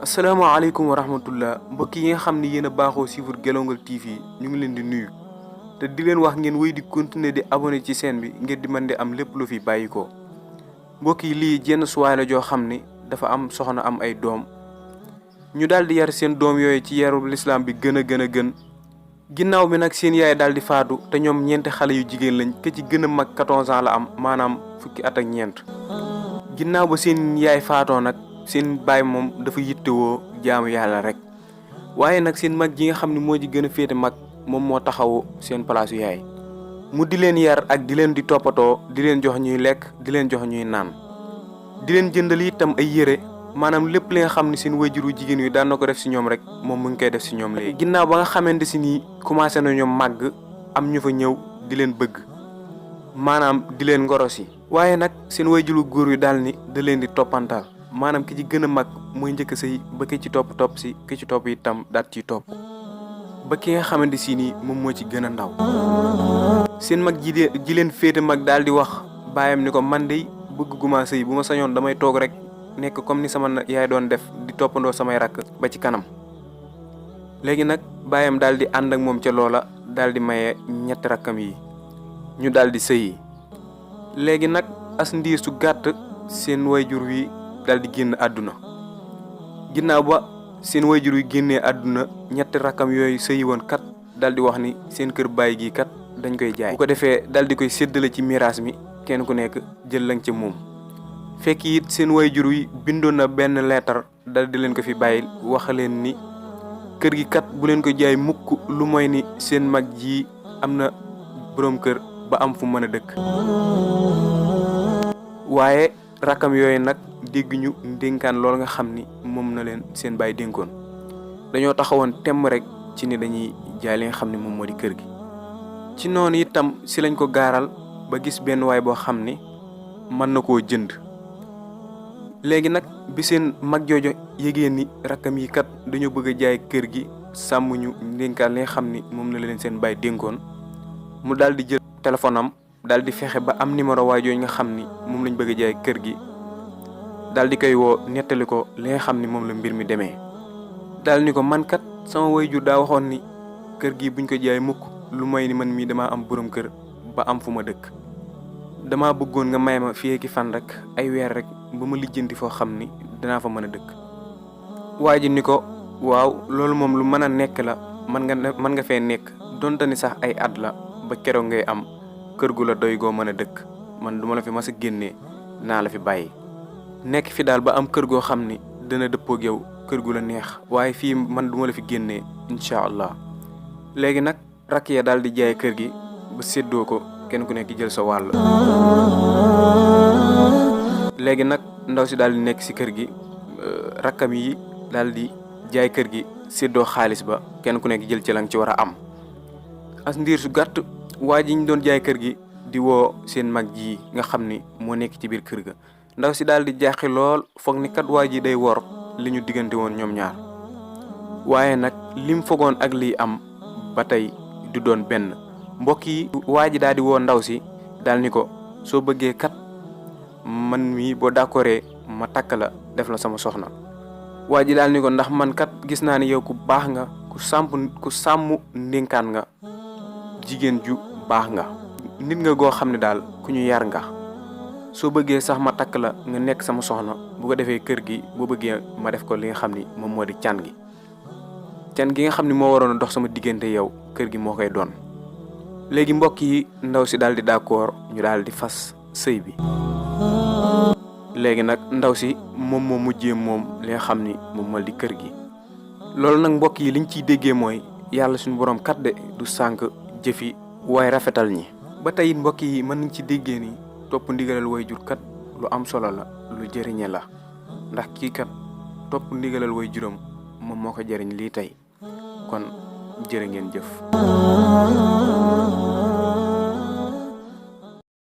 asalaamaaleykum wa rahmatullah mbokk yi nga xam ni yéen a baaxoo suivre Guelongal TV ñu ngi leen di nuyu te di leen wax ngeen wéy di continuer di abonné ci chaîne bi ngir di mën di am lépp lu fi bàyyi ko mbokk yi lii jenn suwaay la joo xam ni dafa am soxna am ay doom ñu daal di yar seen doom yooyu ci yaru lislaam bi gën a gën ginnaaw bi nag seen yaay daal di faatu te ñoom ñeenti xale yu jigéen lañ ke ci gën a mag 14 ans la am maanaam fukki at ak ñeent ginnaaw ba seen yaay faatoo nag seen baay moom dafa yittewoo jaamu yàlla rek waaye nag seen mag ji nga xam ne moo ci gën a féete mag moom moo taxawu seen palaasu yaay mu di leen yar ak di leen di toppatoo di leen jox ñuy lekk di leen jox ñuy naan di leen jëndal itam ay yére maanaam lépp li nga xam ne seen wayjuru jigéen yi daan na ko def si ñoom rek moom mu ngi koy def si ñoom léegi. ginnaaw ba nga xamante si nii commencé na ñoom màgg am ñu fa ñëw di leen bëgg maanaam di leen ngoros yi waaye nag seen wayjuru góor yi daal ni da leen di toppantal maanaam ki ci gën a mag mooy njëkk sëy ba ki ci topp si ki ci topp itam daat ciy topp ba ki nga xamante si nii moom moo ci gën a ndaw seen mag ji leen féete mag daal di wax baayam ni ko man de bëgg guma sëy bu ma sañoon damay toog rek nekk comme ni sama yaay doon def di toppandoo samay rakk ba ci kanam léegi nag baayam daal di ànd ak moom ca loola daal di maye ñetti rakkam yi ñu daal di sëyi léegi nag as ndiir su gàtt seen wayjur wi daal di génn àdduna ginnaaw ba seen wayjur wi génnee àdduna ñetti rakkam yooyu sëyi woon kat daal di wax ni seen kër baay gi kat dañ koy jaay bu ko defee daal di koy séddale ci miraas mi kenn ku nekk jël lañ ca moom fekk it seen wayjur wi bindoon na benn leetar dal di leen ko fi bàyyil wax leen ni kër gi kat bu leen ko jaay mukk lu mooy ni seen mag ji am na boroom kër ba am fu mën a dëkk waaye rakkam yooyu nag dégg ñu ndénkaan loolu nga xam ni moom na leen seen baay dénkoon dañoo taxawoon temm rek ci ni dañuy jaay li nga xam ni moom moo di kër gi ci noonu itam si lañ ko gaaral ba gis benn waay boo xam ni mën na koo jënd léegi nag bi seen mag joojo yégée ni rakkam yi kat dañoo bëgg a jaay kër gi sàmm ñu ndénkaan li nga xam ni moom la leen seen baay dénkoon mu daal di jël téléphone am daal di fexe ba am numéro waay jooju nga xam ni moom lañ bëgg a jaay kër gi daal di koy woo nettali ko li nga xam ni moom la mbir mi demee daal ni ko man kat sama wayjur daa waxoon ni kër gi buñ ko jaay mukk lu may ni man mii damaa am borom kër ba am fu ma dëkk dama bëggoon nga may ma fii ki fan rek ay weer rek ba ma lijjanti foo xam ni danaa fa mën a dëkk waa ji ni ko waaw loolu moom lu mën a nekk la mën nga fee nekk donte ni sax ay at la ba keroog ngay am kër gu la doy goo mën a dëkk man duma la fi mas a génnee naa la fi bàyyi nekk fi daal ba am kër goo xam ni dana dëppoog yow kër gu la neex waaye fii man duma la fi génnee incha allah léegi nag rakk ya daal di jaay kër gi ba séddoo ko kenn ku nekk jël sa wàll léegi nag ndaw si daal di nekk si kër gi rakkam yi daal di jaay kër gi séddoo xaalis ba kenn ku nekk jël ci lang ci war a am as ndiir su gàtt waa ji ñu doon jaay kër gi di woo seen mag ji nga xam ni moo nekk ci biir kër ga ndaw si daal di jaaxi lool foog ni kat waa ji day wor li ñu diggante woon ñoom ñaar waaye nag lim fogoon ak liy am ba tey du doon benn mbokk yi waa ji daal di woo ndaw si daal ni ko soo bëggee kat man mii boo d'accordee ma takk la def la sama soxna waa ji daal ni ko ndax man kat gis naa ni yow ku baax nga ku sàmm ndénkaan nga jigéen ju baax nga nit nga goo xam ne daal ku ñu yar nga soo bëggee sax ma takk la nga nekk sama soxna bu ko defee kër gi boo bëggee ma def ko li nga xam ni moom moo di can gi nga xam ni moo waroon a dox sama diggante yow kër gi moo koy doon léegi mbokk yi ndaw si daal di d'accord ñu daal di fas sëy bi léegi nag ndaw si moom moo mujjee moom li nga xam ni moom moo di kër gi loolu nag mbokk yi liñ ciy déggee mooy yàlla suñu borom kat de du sànk jëfi waaye rafetal ñi ba tey mbokk yi mën nañ ci déggee ni topp ndigalal wayjur kat lu am solo la lu jëriñe la ndax kii kat topp ndigalal wayjuram moom moo ko jëriñ lii tey kon jërë ngeen jëf